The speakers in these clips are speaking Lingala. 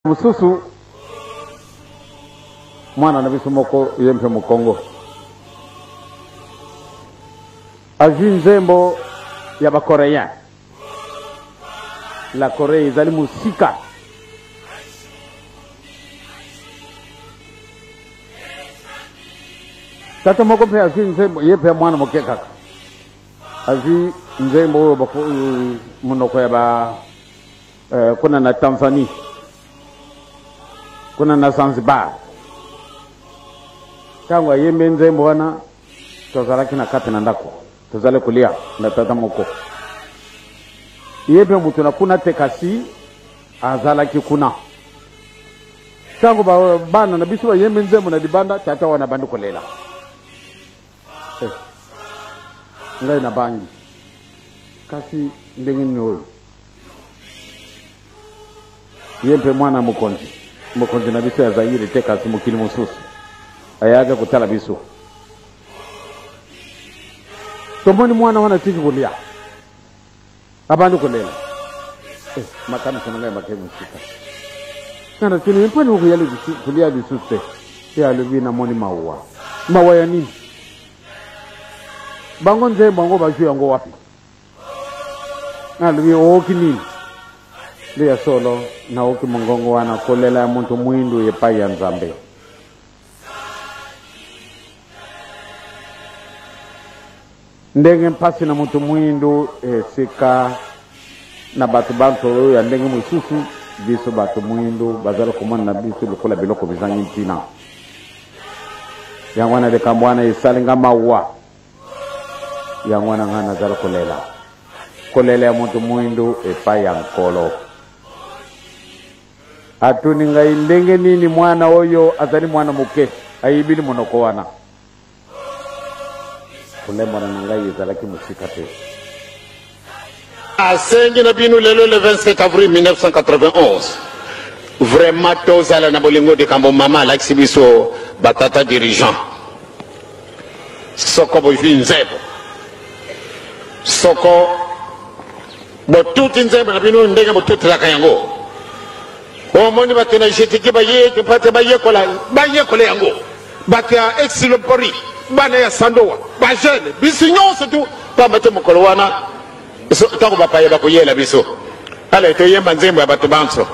Mosusu mwana na biso moko ye mpe mokongo azwi nzembo ya bacoréen. La Corée ezali mosika. Tata moko mpe azwi nzembo ye mpe mwana moke kaka azwi nzembo oyo monoko ya ba Eh, kuna na Tanzanie, kuna na Zanzibar. Ntango ayembi nzembo wana, tozalaki na kati na ndako, tozali kolia na tata moko. Ye mpe moto na kuna te, kasi azalaki kuna. Ntango bana na biso bayembi nzembo na libanda, tata wana abandi kolela. Eh, ngai nabangi, kasi ndenge nini oyo? Ye mpe mwana mokonzi, mokonzi na biso ya Zaire te, kasi mokili mosusu, ayaki kotala biso. Tomoni mwana wana atiki kolia, abandi kolela. Eh, makanisi na ngai makei mosika. Nga natuni ye mpo nini okoya kolia lisusu te? Ye alobi namoni mawa. Mawa ya nini? Bango nzembo yango bazwi yango wapi? Nalobi ooki nini? Nde ya solo naoki mongongo wana kolela ya moto mwindu epai ya Nzambe. Ndenge mpasi na moto mwindu esika na bato banso oyo ya ndenge mosusu, biso bato mwindu bazali komona na biso lokola biloko bizangi ntina. Yango wana likambo wana esali nga mawa. Yango wana ngai nazali kolela, kolela ya moto mwindu epai ya Nkolo. Atuni ngai ndenge nini mwana oyo azali mwana moke ayibili monoko wana. Kolembana na ngai ezalaki mosika te. Asengi na bino lelo le 27 avril 1991 vraiment tozala na bolingo likambo mama alakisi biso batata dirigeant soko bozwi nzembo soko botuti nzembo na bino ndenge botutelaka yango omoni bato na jetiki baye pate bayekola bayekola yango bato ya exilopori bana ya sandowa bajeune biso nyonso tu pamba te mokolo wana ntango bapaya bakoyela biso ale toyemba nzembo ya bato banso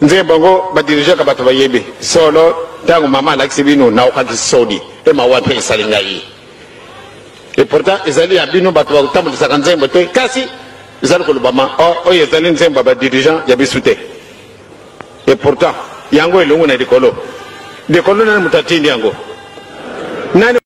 nzembo yango badirigaka bato bayebi solo ntango mama alakisi bino naokaki soni e mawa mpe esali ngai et pourtant ezali ya bino bato bakotambolisaka nzembo te kasi ezali kolobama oyo ezali nzembo ya badirigeant ya biso te et pourtant yango elongo na likolo likolo nani moto atindi yango nani?